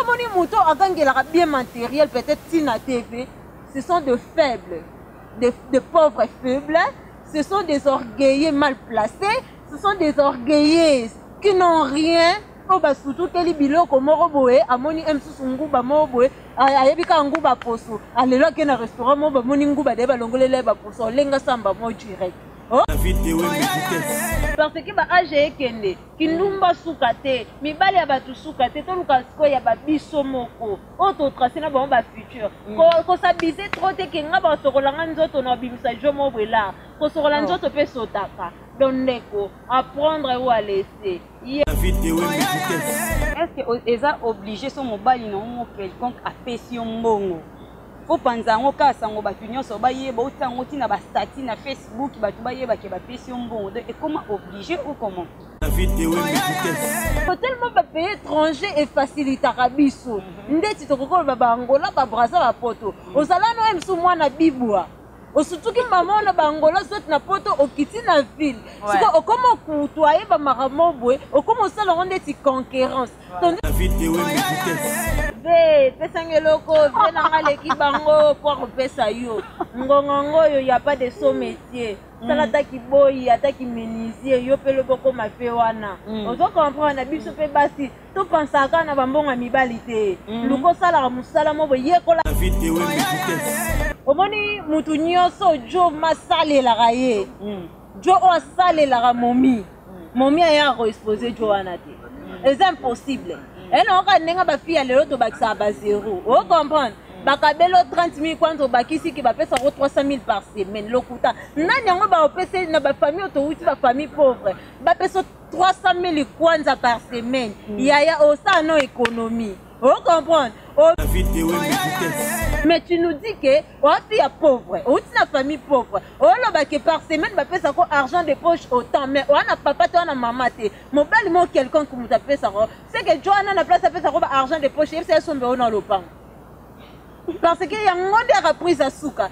Soki omoni moto agangelaka bien matériel peut-être ntina TV, ce sont de faibles, de pauvres faibles, ce sont des orgueilleux mal placés, ce sont des orgueilleuses qui n'ont rien. Oyo basututeli biloko moko boye, amoni ye mosusu nguba moko boye, ayebi kaka nguba poso, alelo ake na restaurant moko bamoni nguba daye balongoleli ye baposo, olenga samba mo direct. Oh? Parce que ba age ekende, kindumba suka te, mibali ya bato suka te, toluka sikoyo ya ba biso moko oyo totrace na bango ba futur. Kosabise trop te ke nga basokola nga nzoto na obimisa jo moko boye lar. Kosokola nzoto pe sotaka. Donc ndeko, apprendre ou à laisser. Est-ce que eza obligé so mobali na yo quelconque apesi yo mbongo faut panza yango kaka sango bato nyonso bayeba, otia yango ntina ba statut na Facebook, bato bayeba ke bapesi yo mbongo, donc ekoma obligé ou comment? Tellement ba pays étranger efacilitaka biso ndeti tokoki koloba ba Angola, ba Brazza, ba Poto. Ozala na oyo mosusu mwana bibwa, osutuki mama wana ba Angola soit na Poto, okiti na ville siko okoma okutoye ba makambo boye, okoma osala yango ndeti concurrence. Ve pesanga eloko ve nanga leki bango po akopesa yo ngonga ngo oyo ya pas de saut métier. Sala ata kiboyi ata kimenuisier, yo mpe lobi okoma pe wana. Ozo comprendre na biso mpe basi topansaka kaka na bambongo ya mibali te. Luka osalaka mosala moko boye, yekola. Omoni mutu nyonso jo masalelaka ye, jo oyo asalelaka momi, momi ayaka koexpose jo wana te, eza impossible. Ena oka ndenge bafille ya lelo tobakisaka ba zero, o comprendre? Bakabelo 30 000 kwanza obakisi ke bapesaka 300 000 par semaine. Lokuta nani yango baopesa na bafamille oyo towuti, bafamille pauvre, bapesa 300 000 kwanza par semaine? Yaya, osala no économie, o comprendre? Mais tu nous dis que oa fille ya pauvre, outi na famille pauvre, oloba ke par semaine bapesako argent de poche autant, mais oa na papa te, oa na mama te, mobali moko quelconque moto apesako, c'est que jo wana na place apesako ba argent de poche, yebisa ye sombe oyo na lopango, parce que yango nde reprise ya suka.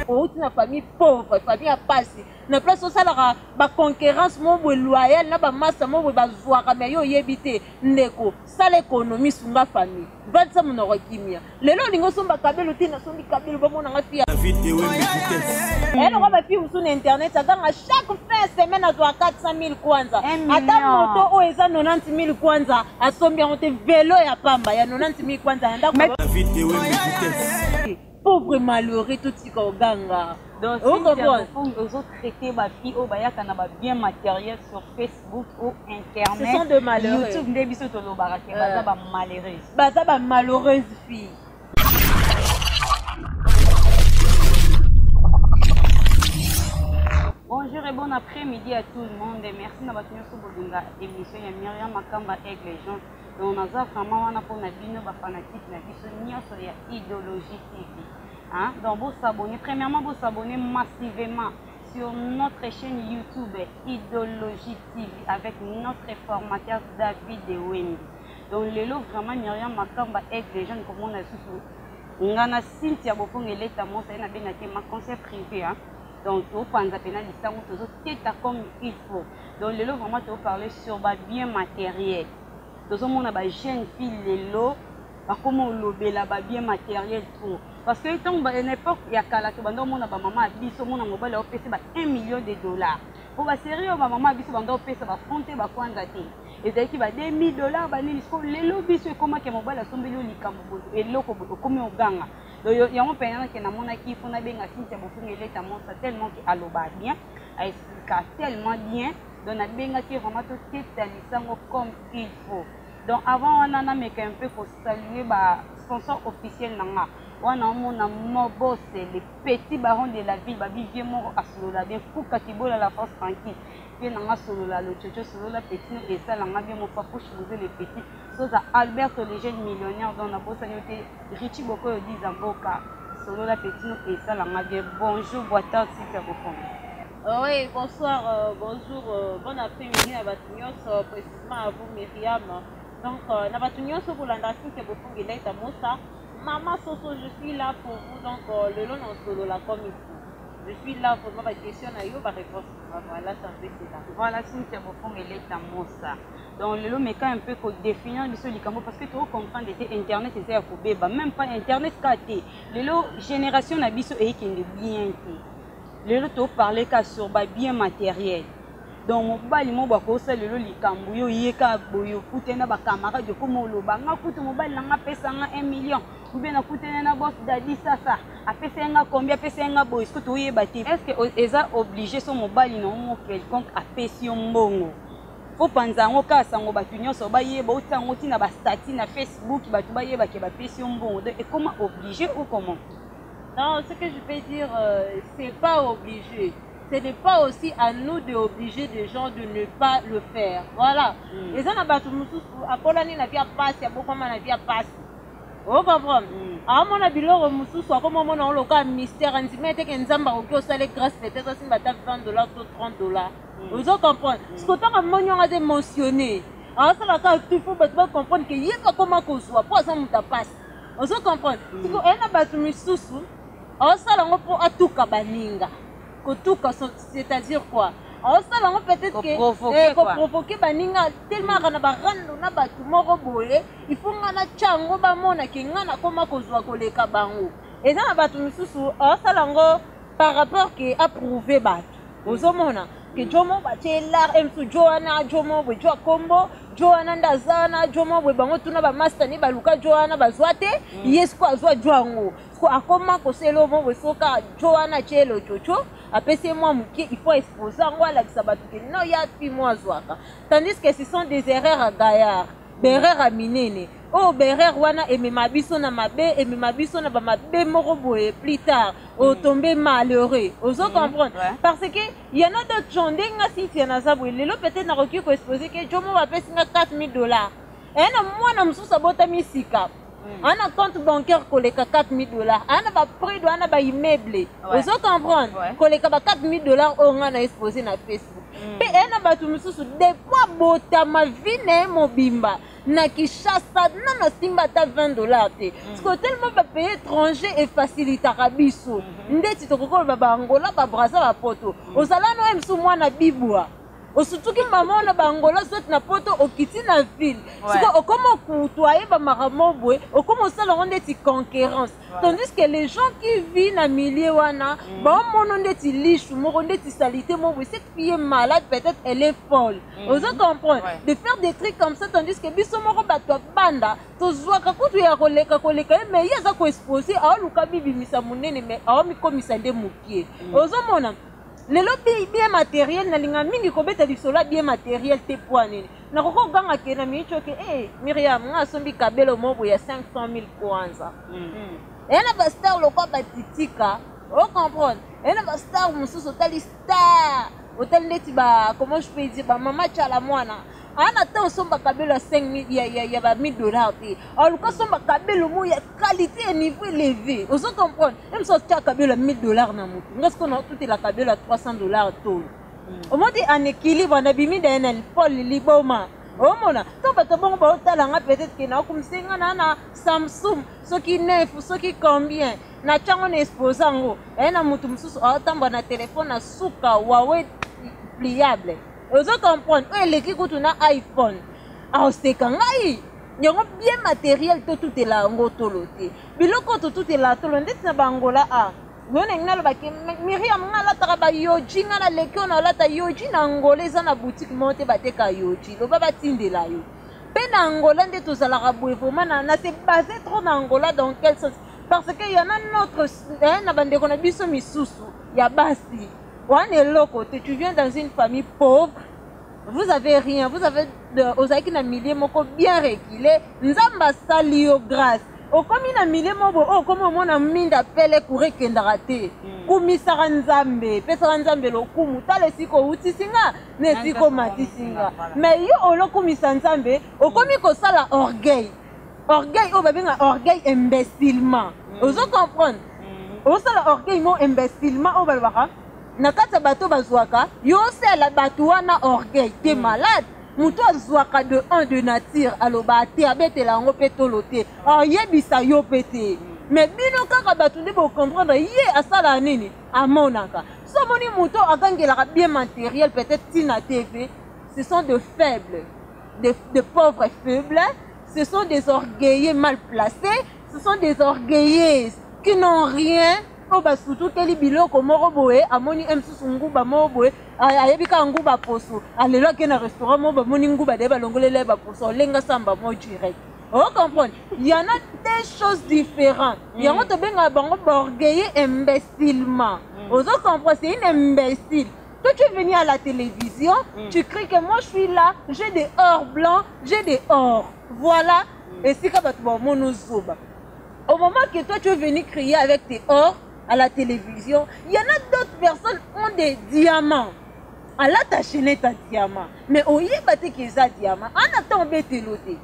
Outi na famille pauvre, famille ya pasi, na place osalaka baconcurrence moko boye loyale na bamasa moko boye bazwaka, mais yo oyebi te. Ndeko, sala économie, sunga famille, vandisa monoko kimia. Lelo olingi osomba kabelo te, nasombi kabelo bamonanga fille eloko. Bafille mosusu na internet aganga chaque fin semaine azwaka 400 000 kwanza, ata moto oyo eza 90 000 kwanza asombi yango te, velo ya pamba ya 90 000 kwanza na ndako. Pauvre malheureux, totika oganga. Donc ozotraite bafille oyo bayaka na babien matériel sur Facebook ou internet, ce sont de malheureux. YouTube nde biso tolobaka ke baza bamalheureuse. Baza bamalheureuse fille. Bonjour et bon après-midi à tout le monde. Merci na bato nyonso bolinga émission ya Myriam Makamba Aigle Jean. Donc naza vraiment wana mpona bino bafanatique na biso nyonso ya Idéologie TV. Hein? Donc vous s'abonnez, premièrement vous s'abonnez massivement sur notre chaîne YouTube Idéologie TV avec notre formateur David Ewembi. Donc lelo vraiment Myriam Makamba Aigle Jean comme on a sous ngana Cynthia Bofonge leta mosa na bengaki ma conseil privé, hein. Donc topanza pena lisango tozoteta comme il faut. Donc lelo vraiment toparler sur ba bien matériel. Tozomona ba jeune fille lelo bakoma olobela ba bien matériel trop, parce que ntango na époque ya kala tobanda omona bamama ya biso, omona mobali aopesa ba 1 million de dollars po basérie oyo bamama ya biso banda opesa bafront te, bakwanza te, ezalaki ba 2000 dollars banini. Siko lelo biso ekomaki mobali asombeli yo likambo boye, eloko boye, okomi oganga. Donc yango mpenza ke namonaki fo nabenga Cynthia Bofunga eleta mosa, tellement ke aloba bien, aexplika tellement bien. Donc nabengaki vraiment toteta lisango comme il faut. Donc avant wana nameka un peu kosaluer ba sponsor officiel na nga wana, omona Mobose, le petit baron de la ville, babi vie moko asolola bien, kuka kibola la force tranquille, mpe na nga solola lochocho, solola petit no esalanga bien, mofapouche boze le petit soza Alberto le jeune millionnaire. Donc nabosani yo te, Richi Bokoyo diza mboka, solola petit no esalanga bien. Bonjour boitard Cynthia Bofonga. Oui, bonsoir, bonjour, bon après-midi à bato nyonso, précisément à vous Myriam. Donc, na bato nyonso kolanda Cynthia Bofungi Leta Mosa, Mama Soso, je suis là pour vous. Donc, lelo na solola comme il faut. Je suis là vraiment, ba question na yo, ba réponse. Voilà, c'est un peu cela. Voilà, Cynthia Bofong Eleta Mosa. Donc lelo meka un peu ko définir biso likambo, parce que to comprendre te, internet eza ya kobeba, même pas internet ka te. Lelo génération na biso eyekende bien te. Lelo to parler ka sur ba bien matériel. Donc mobali mo bakosala lelo likambo, yo ye ka boye, okutani na bacamarade, okoma oloba: "Nga kutu mobali na nga apesa nga 1 million", ou bien "Nakutani na boss Dadi Sasa, apesa ye nga combien, apesa ye nga boye." Soki toyeba te, est ce que eza obligé so mobali na yo quelconque apesi yo mbongo, fo panza yango kaka sango, bato nyonso bayeba, otia yango ntina bastatuts na Facebook, bato bayebake bapesi yo mbongo? Donc ekoma obligé ou comment? Non, ce que je peux dire, c'est pas obligé. Ce n'est pas aussi à nous d'obliger des gens de ne pas le faire. Voilà. Eza na bato mosusu akolani na vie ya pasi, abokama na vie ya pasi, ocomprendre? Aomona biloko mosusu, akoma omona ngo lokola mystère, andima eteke Nzambe akoki osala grâce, peut-être asimba ata 20 $ to 30 $. Ozo comprendre? Parce que otanga moni yango aza émotionné, aosala kaka tout fo bato bacomprendre ke ye akoma kozwa mpo aza moto apasi. Ozo comprendre? Siko eya na bato misusu aosala yango mpo atuka baninga, kotuka, c'est-à-dire quoi? Aosala yango peut-être ke Koprovoquer, quoi. Koprovoquer baninga, tellement aka na barando na bato moko boye, il faut nga natya yango, bamona ke nga nakoma kozwa koleka bango. Eza na bato misusu aosala yango par rapport ke approuve bato. Ozomona ke jo mo batie lar e mosusu, jo wana, jo mo boye, jo akombo jo wana nde aza wana, jo mo boye, bango tuna bamaster ni baluka jo wana, bazwa te. Ye siko azwa jo yango, siko akoma kosala mo boye, soka jo wana atie lococo, apesi ye mwa moke, il faut expose yango, alakisa bato ke no ya pi mo azwaka. Tandis que ce sont des erreurs à gaillard, baerreur ya minene oyo. Baerreur wana emema biso na mabe, emema biso na bamabe moko boye. Plus tard otombe malheureux. Ozo comprendre? Ouais. Parce que y en a d'autres gens, ndenge nga Cynthia naza boye lelo, peut-être nakoki koexpose ke jo mo bapesi nga 4000 $. Eya na mwana mosusu abotami sika, aa na compte bancaire koleka 4000 $, aa na baprix, aa na baimmeuble. Ozo comprendre? Ouais. Koleka ba 4000 $ oyo nga na expose na Facebook. Mpe eya na bato mosusu, depuis abotama, vie na ye mobimba na Kinshasa, nano asimba ata 20 $ te. Parce que tellement bapays étranger efacilitaka biso, ndeti tokoki koloba baangola, babraza, bapoto. Ozala no ye mosusu mwana bibwa, osutuki mama wana bangola, soit na poto, okiti na ville. Siko okoma okutu ayeba makambo boye, okoma osala yango ndeti concurrence. Tandis que les gens qui vivent na milieu wana baomona ndeti lishu moko, ndeti salité moko boye. Cette fille est malade, peut-être elle est folle. Ozo comprendre? Ouais. De faire des trucs comme ça, tandis que biso moko bato ya banda tozwaka kutu ya koleka koleka ye, mais ye aza koexpose, aoluka bibimisa monene, mais aomikomisa nde mokie. Ozomona lelo bien matériel, nalinga mingi kobeta lisolo ya bien matériel te. Po nini? Nakoki koganga ke na miniti oke e Miriam, nga asombi kabelo moko boye ya 500 000 kwanza. Eya na bastar lokwa batitika, ocomprendre? Eya na bastar mosusu, otali star, otali ndeti ba, comment je peux dire, bamama Tyala mwana, aa na ntan osomba kabelo ya 5 ya ba 1000 $ te. Aluka osomba kabelo moko ya qualité, ya niveau élevé. Ozo comprendre? Ye mosu atia kabelo ya 1000 $ na motu, nga sikoyo naotutela kabelo ya 300 $ tolo. Omoni en équilibre, nabimi daye na paul liboma. Omona to bato bongo baotala nga, peut-être ke naokumisa nga na Samsung soki neuf, soki combien, natyango na expose yango. Eye na motu mosusu aotambola na telefone na suka Huawei pliable. Ozo comprendre? Oyo eleki kutu na iPhone, aoseka ngai. Yango bien matériel, totutela yango tolo te. Biloko oyo totutela tolo ndeti na bangola a yo, ndenge nalobaki Miriam, nga alataka bayoji, nga naleki oyo nalata yoji na Angola. Eza na boutique moko te bateka yoji, loba batindela yo. Mpe na Angola nde tozalaka boye vraiment, na se base trop na Angola. Dans quel sens? Parce que y en a notre, eh, na bandeko na biso misusu ya basi wana eloko te. Tu viens dans une famille pauvre, vous avez rien, vous avez ozalaki na milieu moko bien reculé, Nzambe asali yo grâce, okomi na milieu moko boye oyo okomi omona minda pele courant ekendaka te. Kumisaka Nzambe, epesaka Nzambe lokumu. Tala esika outisi nga na esika omatisi nga. Mais yo olokumisa Nzambe, okomi kosala orgueil, orgueil oyo babenga orgueil imbécilement. Ozo comprendre? Osala orgueil mo imbécilement oyo balobaka na kati ya bato bazwaka. Yo osala bato wana orgueil te, malade. Moto azwaka de un de nature, aloba te, abetela yango mpe tolo te, ayebisa yo mpe te. Mais bino kaka bato nde bocomprendre ye asalaka nini, amonaka. So omoni moto agangelaka bien matériel, peut-être ntina TV, ce sont de faibles, de pauvres faibles, ce sont des orgueilleux mal placés, ce sont des orgueilleuses qui n'ont rien. Oyo basututeli biloko moko boye, amoni ye mosusu nguba moko boye, ayebi kaka nguba poso. Alelo ake na restaurant moko, bamoni nguba daye, balongolela ye baposo, olenga samba mo direct. Ocomprendre, il y en a des choses différentes. Yango tobengaka bango baorgueilleux imbécilement. Ozo comprendre, c'est une imbécile. Toi, tu es venu à la télévision, tu cries que moi je suis là, j'ai des or blancs, j'ai des or. Voilà, esika bato bamona ozoba. Au moment que toi tu es venu crier avec tes or à la télévision, il y en a d'autres personnes ont des diamants. Alata chaînette ya diamant, mais oyeba te ke eza diamant. Ana ntango obetelo te,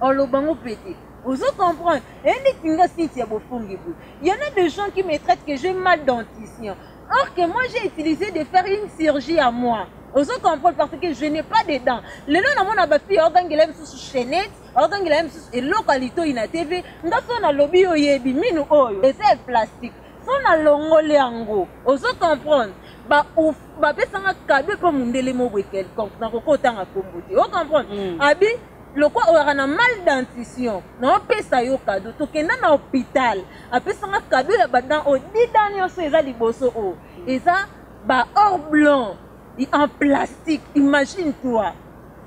olobango mpe te. Ozo comprendre, eyindi nga Cynthia Bofongi boye. Il y en a des gens qui me traitent que j'ai mal dentition. Or que moi j'ai utilisé de faire une chirurgie à moi. Ozo comprendre, parce que je n'ai pas de dents. Lelo namona bafille ogangela mosusu chaînette, ogangela mosusu eloko ya litoi na TV. Nga so nalobi, oyebi minu oyo eza ya plastique. So nalongoli yango, ozo comprendre, bapesanga cadeau mpo mondele mo boye quelconque, nakoki otanga kombo te, ocomprendre. Abi lokwa oyaka na mal dentition, naopesa yo cadeau. Tokenda na hôpital, apesanga cadeau ya badents oyo, 10 dents nyonso eza liboso oyo eza ba or blanc en plastique. Imagine toi,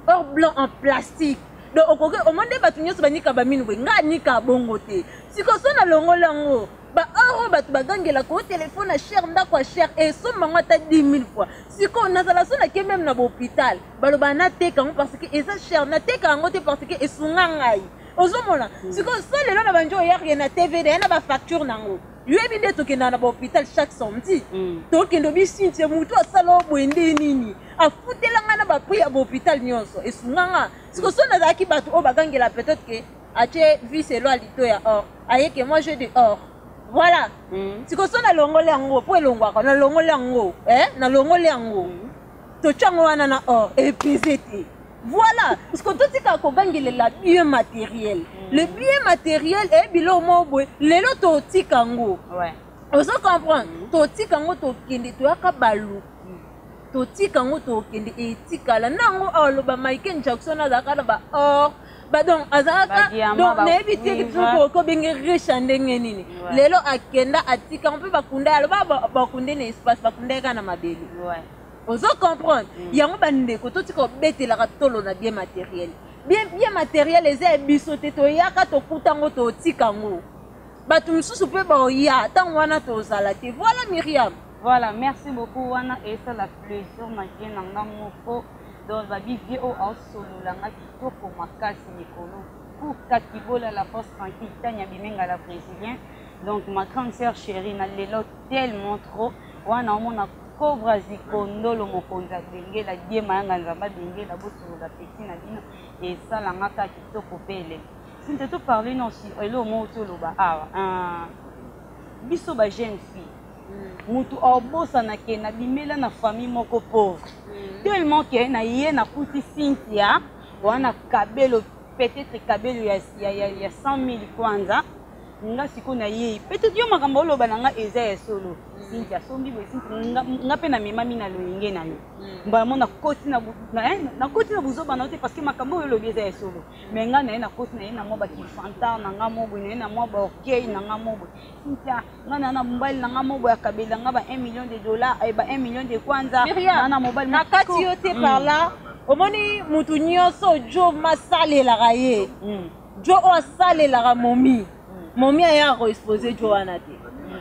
or blanc en plastique. Donc okoki omoni nde bato nyonso banika baminu boye, nga anika bongo te. Sikoyo so nalongoli yango, baor oyo bato bagangelaka o telefone ya cher, ndako ya cher, esomba yango ata 10 000 fois. Sikoyo nazala so nake même na bahôpital, baloba nateka yango parce que eza cher. Nateka yango te parce que esunga ngai. Ozomona sikoyo, so lelo na banjo oyarke na TV na ye na bafacture nango, yoyebi nde tokendaka na bahôpital chaque samedi. Tokende obisintie motu asala o boye nde nini, afutela ngai na baprix ya bahôpital nyonso, esunga nga. Sikoyo so nazalaki bato oyo bagangela, peut-être ke atie vis elo alito ya or, ayeke moi j'ai de or, voilà. Sikoyo so nalongoli yango, mpo elongwaka, nalongoli yango, nalongoli yango, totya yango wana na or epese te. Voilà, parce que totika kogangelela bien matériel. Le bien matériel eyebi biloko moko boye, lelo totika yango. Ozo comprendre, totika yango, tokende, toyaka baluku, totika yango, tokende, etikala nango. Aloba Michael Jackson azalaka na ba or, donc azalaka, donc nayebi te soki obenge riche ya ndenge nini. Lelo akenda, atika mpe bakunda, aloba bakunde na espace, bakunda ye kaka na mabele. Ozo comprendre yango, bandeko, totika obetelaka tolo na bien matériel. Bien matériel eza ya biso te. Toyaka, tokuta yango, totika yango. Bato mosusu mpe baoya ntango wana, tozala te. Voilà, Miriam. Voilà, merci beaucoup. Wana esala plaisir na vie na nga moko. Donc babi vie oyo aosolola nga kitoko makasi mikolo kuka kibola, la force tranquille, Tania Bimenga, la brésilien. Donc ma grande sœur chérie na lelo tellement trop. Wana omona Cobra Zikondolo, mokonzi abengela diema yanga, Nzambe abengela bosolola peti na bino, esalanga kaka kitoko mpe elengi. Sinte toparle non si eloko moko toloba awa, biso ba jeune fille, mutu aobosana ke nabimela na famille moko pauvre, tellement ke na ye nakuti Cynthia wana kabelo, peut-être kabelo ya 100 000 kwanza. Nga sikoyo nayei, peut-être yo makambo oloba na nga eza ya solo. Cynthia asombi boye, Cynthia, nga mpe namemami na loyenge na yo. Mbala mo nakoti na buzoba na yo te, parce que makambo oyo olobi eza ya solo. Mais nga na ye nakoti na ye na mwa bakifantar na nga mo boye, na ye na mwa baorgueil na nga mo boye. Cynthia, nga na mobali na nga mo boye, akabela nga ba 1 million de dollars, ba 1 million de kwanza. Na mobali na kati yo te. Par là omoni mutu nyonso jo masalelaka ye, jo oyo asalelaka momi, momi aya koexpose jo wana te,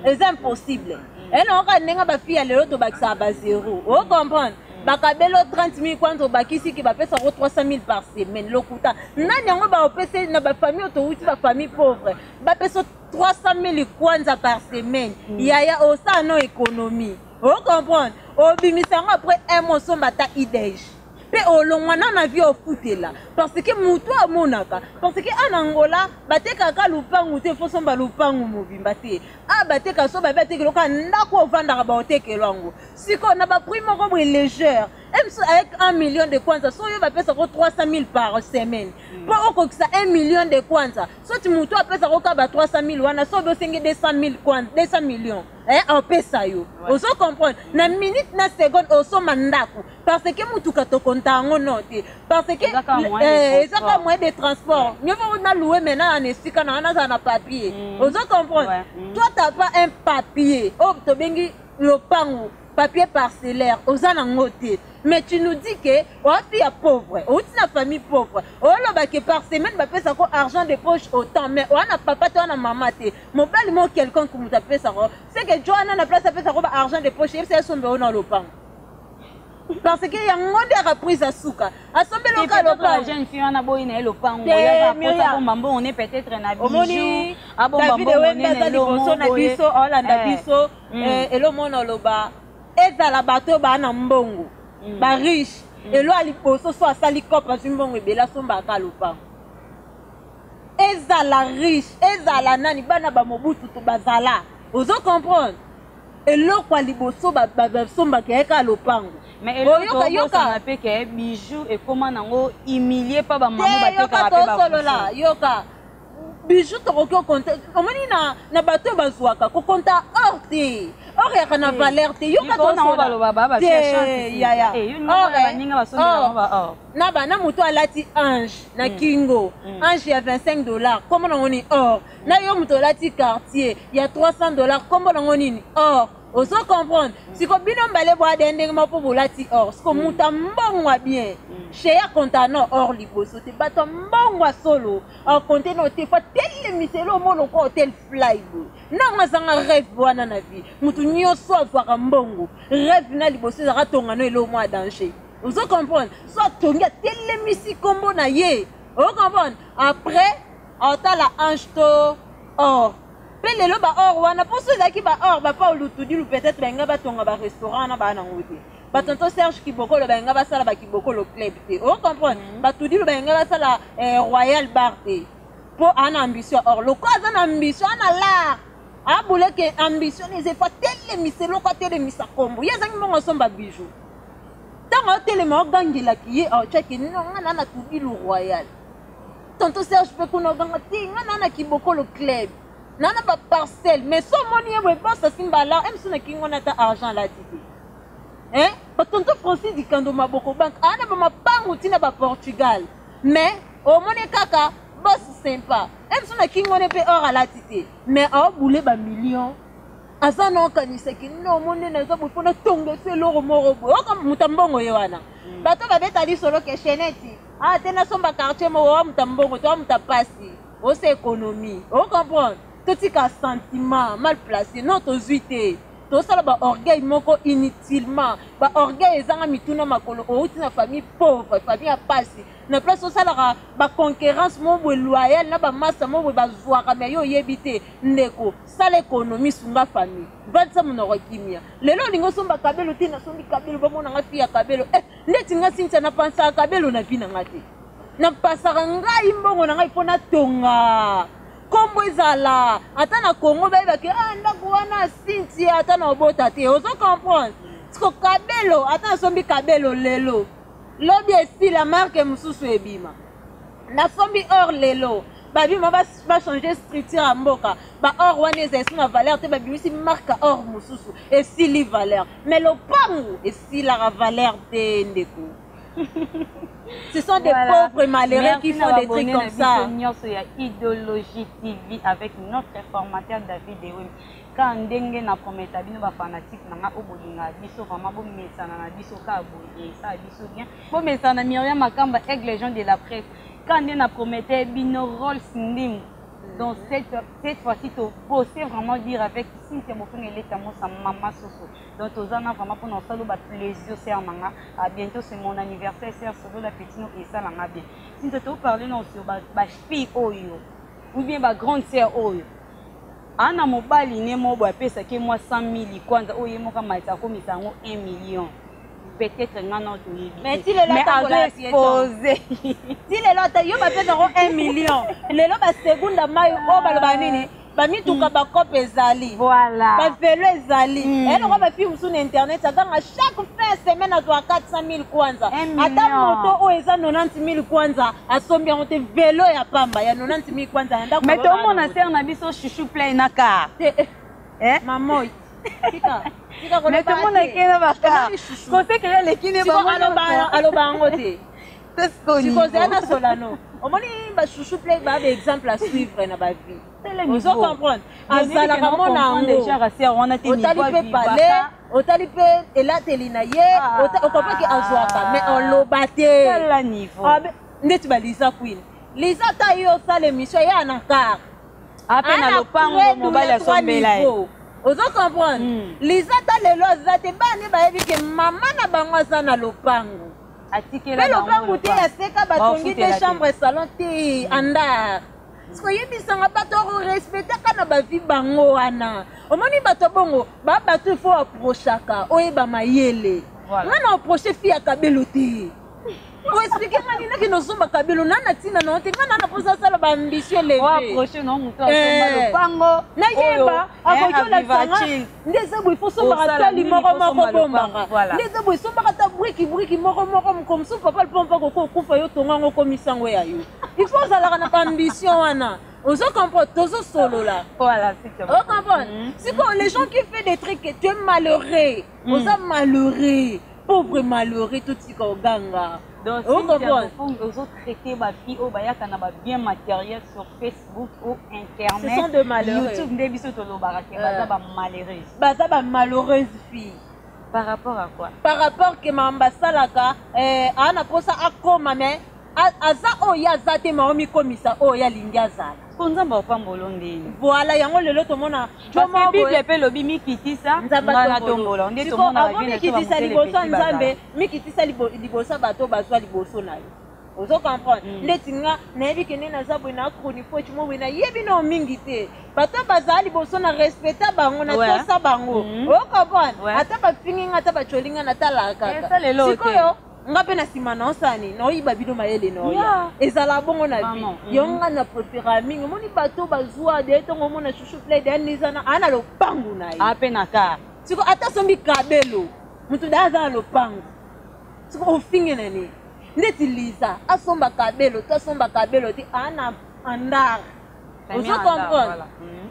eza impossible. Ena oka ndenge bafille ya lelo tobakisaka ba zéro, ocomprendre, bakabeli 30 000 kwanza, obakisi ke bapesako 300 000 par semaine. Lokuta nani yango baopesa na bafamille oyo towuti, bafamille pauvre, bapesa 300 000 kwanza par semaine? Yaya, osala no économie, ocomprendre, obimisa yango après un mois, osomba ata idege mpe olongwa na vie ofutela, parce que motu amonaka, parce que ana Angola batekaka lupangu te, fo somba lupangu mobimba te. A bateka so babi atekela oka ndako ovandaka, baotekela yango sikoyo na baprix moko boye légère. Mso avec 1 million de kwanza, so oyo bapesako 300 000 par semaine mpo okokisa 1 million de kwanza, soti motu apesako kaka ba 300 000 wana, so obi osengi 200 000 kwanza, 200 millions, opesa yo. Ozo comprendre? Na minute na seconde osomba ndako, parce que motuka tokonta yango no te, parce que Eza kaka moyen de eza kaka moyen de transport. Mieux na louer maintenant na esika na wana, nazala na papier. Ozo comprendre? Toi, t'as pas un papier oyo tobengi lopango, papier parcellaire oza nango te, mais tu nous dis que oafi ya pauvre, outi na famille pauvre, oloba ke par semaine bapesako argent de poche autant, mais oa na papa te, oa na mama te, mobali mo quelconque moto apesako, c'est que jo wana na place apesako ba argent de poche, yebisa esombe oyo na lopango, parce que yango nde reprise asuka asombeli oka lopango. Jeune fille wana boyi na ye lopango. Te, yaka Myriam. pota abomba mbongo ne peut-être na Omoni, bijou, abomba David mbongo Ewembe ne aza na eloko liboso na moko boye. biso, aolanda biso. Elomona oloba ezala bato oyo baa na mbongo, bariche, elo ya liboso so asali cope, azwi mbongo ebele, asombaka lopango. Ezala riche, ezala nani, bana bamobutu to bazala, ozo comprendre? Eloko ya liboso basombaka yeka lopango. Mais eloko Oyoka, yoka. tobosana mpe ke bijou ekóma nango humilie mpa bamama Te, yoka. batekaka mpe. Tosolola, yoka, bijou tokoki okonte, omoni na bato oyo bazwaka kokonta or te, or yaka na valeur te, yoka. Likolo nango baloba ba Te, yaya. Or, baninga basombela or, bango ba or. Na bana moto alati ange na kingo, ange ya 25 $, kombo nango nini? Or. Na yo moto olati Cartier ya 300 $, kombo nango nini? Or. Ozo comprendre? Siko bino mbale bwade ndenge moko mpo bolati or. Siko moto ya mbongo ya bien sheya konta no or liboso te. Bato ya mbongo ya solo akonte no te, fa telemisa elo mo lokwa hotel fly boye. Ntango azanga rêve wana na vie, moto nyonso azwaka mbongo, rêve na liboso ezalaka tonga no elo mwa danger. Ozo comprendre? So atongi, atelemisi nkombo na ye, ozo comprendre? Après aotala ange to or. Mpe lelo ba or wana, mpo so ezalaki ba or, bapa olutudilu peut-être balinga batonga barestaurant wana, baa nango te. Batonton Serge Kibokolo balinga basala bakibokolo club te, o comprendre? Batudilu balinga basala Royal Bar te, mpo aa na ambition. Or loko aza na ambition, aa na lar abuleke ambition eza efa telemisa eloko, atelemisa nkombo ye. Azangi mbongo asomba bijou, ntango atelema ogangelaki ye, aotiaki no nga na Tudilu Royal. Tonton Serge mpe kuna oganga te, nga na Kibokolo club, na baparcelle. Mais so omoni ye boye, bosa simba la mso na kingo na ata argent alati te. Hein? Batonton Francis Dikando Maboko Bank aa na bamapangu ntina baportugal, mais omoni kaka boss sympa, mso na kingo ne mpe or alati te, mais aobule bamillion, aza na okanisaki no omoni naza boye mpona tonga esi eloko moko boye. Oka moto ya mbongo ye wana, bato babeta lisolo ke cheneti ah te, nasomba quartier moko wa moto ya mbongo to wa moto ya pasi, osa économie. Ocomprendre? Totika sentiment mal placé. Non, tozwi te, tosala baorgueil moko inutilement, baorgueil ezanga mituna makolo. Outi na famille pauvre, famille ya pasi, na place osalaka baconcurrence moko boye loyale na bamasa moko boye bazwaka, me yo oyebi te. Ndeko, sala économie, sunga famille, vandisa monoko kimia. Lelo olingi osomba kabelo te, nasombi kabelo, bamonanga fi ya kabelo. Ndeti nga Sintia, napansaka kabelo na vie na nga te. Napasaka ngai mbongo na ngai mpo natonga nkombo, ezala ata na Kongo bayebaki ah, ndako wana Sintia, ata na obota te. Ozo comprendre? Siko kabelo, ata nasombi kabelo lelo, lobi esila, marque mosusu ebima. Nasombi or lelo, babima bachange structure ya mboka, baor wana eza esu na valeur te, babimisi marque or mosusu, esili valeur. Mais lopangu esilaka valeur te, ndeko. Ce sont des pauvres malheureux Merci qui font na des trucs abonné comme na ça. Biso nyonso ya Idéologie TV avec notre formateur David Ewemi. Ka ndenge na prometa bino, bafanatike na nga oyo bolingaka biso vraiment, bomesana na biso kaka boye, esala biso bien. Bomesana na Myriam Makamba, aigle jean de la presse. Ka nde na promete bino Rolls Ndimbu. Donc cette fois-ci, tobose vraiment dire avec Cynthia Bofunga Eleta Mosa Mama Soso. Donc toza na vraiment mpona kosala baplaisir sœur na nga. À bientôt, c'est mon anniversaire, sœur solo la petino esalanga bien. Cynthia, toparle na sur bafille oyo ou bien bagrande sœur oyo ana mobali ne moko boye apesaki mwa 100 000 kwanza, oyo ye moko amatisa akomisa yango 1 million. Peut-être nga na toyebi. Mais ti lelo atambola azo expose. Ti lelo ata yo bapesako 1 million lelo, basegunda mai oyo baloba nini? Bamituka, bakope ezali. Voilà. Bavelo ezali. Eloko bafille mosusu na internet aganga chaque fin semaine, azwa 400 000 kwanza. Un Ata million. moto oyo eza 90 000 kwanza, asombi yango te. Velo ya pamba ya 90 000 kwanza na ndako. Mais tomona sere na biso Chouchou Play na car. Te, eh, Eh? mamoi, tika tika. Mais tomona ke na bacar. Omoni Chouchou. Kosekele eleki ne Siko bango. aloba yango te. Sikoyo ozala na Solano, omoni baChouchou Play baa baexemple à suivre na bavie. Ozo comprendre, azalaka mona yango. Wana te. Otali mpe pale, otali mpe elateli na ye. Ah. Okomprendre ke azwaka, mais oloba te. Tala niveau. Ah, ndeti balisa Queen Lisa, ata ye osala émission ye ana car. Ape na lopango, mobali asombela ye. Ozo comprendre? Liza, ata lelo aza te, bana bayebi ke mama na bango aza na lopango. Atikela Mpe lopango te ya seka, batongi te. Baofutela te. Chambre, salon te, andar. Siko oyebisanga, bato korespectaka na bavie bango wana. Omoni bato bongo, ba bato ifo approchaka, oyeba mayele. Voilà. Nga na approche fille ya kabelo te. Oexpliquer nga nini? Nakende ozomba kabelo na na ntina na yo te. Nga na na mposa asala baambition élevée. Oapproche no moto asomba Eh. lopango. Nayeba akoki olakisanga nde eza boye. Fo sombaka Osala tali nini, moko fo moko, somba bombaka. lopango, voilà. Nde eza boye, sombaka ata briki briki moko moko. Moko mosusu, papa lipompa koko okufa, yo tonga yango, okomisa yango ya yo. Il faut ozalaka na baambition wana. Ozo comprendre? Tozosolola. Voilà, c'est O comprendre? Sikoyo les gens qui fait des trucs, tu es malheureux, oza malheureux, pauvre malheureux. Totika oganga. Donc O comprendre? Ozotraite bafille oyo bayaka na babien matériel sur Facebook ou internet, Ce sont de malheureux. YouTube, nde biso tolobaka ke baza bamalheureuse. Baza bamalheureuse fille. Par rapport à quoi? Par rapport ke makambo asalaka, aa na mposa akóma, mais aza oyo aza te, ma omikomisa oyo alingi azala. Ko Nzambe apambolo ndeni? Voilà, yango lelo tomona. Parce que Bible mpe elobi: mikitisa, Nzambe ngai natombola. Nde tomona. Avant mikitisa liboso ya Nzambe, mikitisa liboso ya bato bazwa liboso na yo. Ozo comprendre? Ndeti nga nayebi ke nde naza boye na chroniqueur mo boye, nayebi nao mingi te. Bato bazala liboso, na respecta bango, na tosa bango. O comprendre? Ata bafingi nga, ata bacoli nga, natalaka Eh, kaka. salelo te. Sikoyo nga mpe na nsima naosani naoyiba bino mayele na oya. Ezala bongo na vie. Yo nga na préféra mingi, omoni bato bazwa de ntongo, omona Chouchou Play de nizana aa na lopangu na ye. Ape na car. Siko ata asombi kabelo, moto da aza na lopango, siko ofinge na nini? Ndeti Liza asomba kabelo to asomba kabelo te, aa na andar. Famille Ozo andar, comprendre? voilà.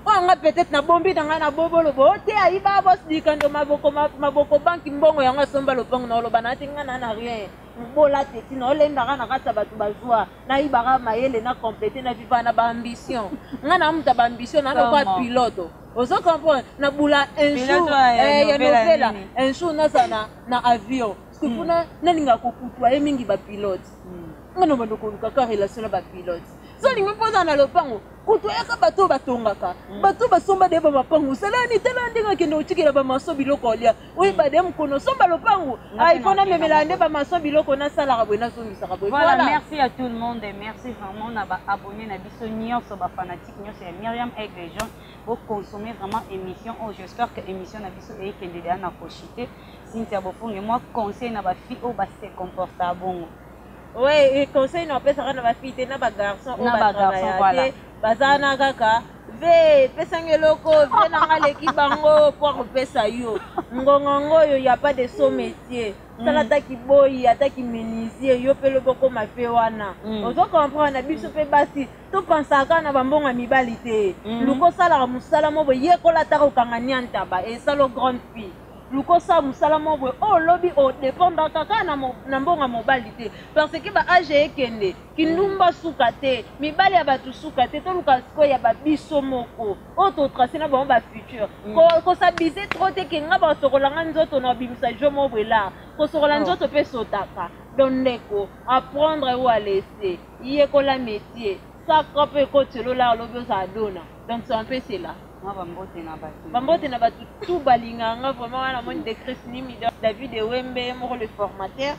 Oyo nga peut-être nabombi na ngai na bobolobo o te, ayiba bosidikando maboko maboko banki mbongo yango asomba lopango. Na oloba na te, nga na rien, mobola te, ntina olendaka na kati ya bato bazwa, nayibaka mayele na complete na viva na baambition. Nga na mutu ya baambition na lokwa Comment? pilote. Ozo comprendre? Na bula un Pilote jour ya ya novela novela nini? un jour naza na avion, parce que kuna nalinga kokutoye mingi bapilote. Nga na bando koluka ka relation na bapilote. So olingi mpo oza na lopango, kutoyaka bato oyo batongaka, bato oyo basomba de bamapango. Osalani, tala ndenge akende kotikela bamaso biloko olia, oyeba de mokono osomba lopango. Nga Ai mpe mpo na namemela nde bamaso biloko, nasalaka boye, nazongisaka boye. Voilà, Voilà. merci à tout le monde et merci vraiment na ba abonné na biso nyonso, ba fanatique nyonso ya Myriam Aigle Jean. Bo consommer vraiment émission. Oh, j'espère que émission na biso ekende deya na kochite. Cynthia Bofonge, moi conseil na ba fille oyo ba se comporta bongo. Ouais, conseil na opesaka na bafille te, na bagarçon oyo Na bagarçon, batravailla voilà. te, baza na kaka ve pesanga eloko ve nanga aleki bango po akopesa yo ngongongo oyo ya pas de sot métier. Sala ata kiboyi, ata kimenuisier, yo mpe lobi okóma fe wana. Ozo comprendre? Na biso mpe basi topansaka na bambongo ya mibali te. Luka osalaka mosala mo boye, yekola ata kokanga niantaba, esala grande fille. Luka osala mosala mo boye oyo olobi odépendaka kaka na mbongo ya mobali te, parce que baage ekende, kindumba suka te, mibali ya bato suka te. Toluka sikoyo ya babiso moko oyo totrace na bango bafutur. Kosabise trop te ke nga basokolanga nzoto na obimisa jo mo boye lar kosokola. Nzoto mpe sotaka. Donc ndeko, apprendre ou à laisser, yekola métier, saka mpe ekotelo lar, olobi ozala dona. Donc c'est un peu cela. Mwa bambote na bato. Bambote na bato tout balinganga vraiment wana. Moni de Chris Nimi, David Ewembe moko, le formateur.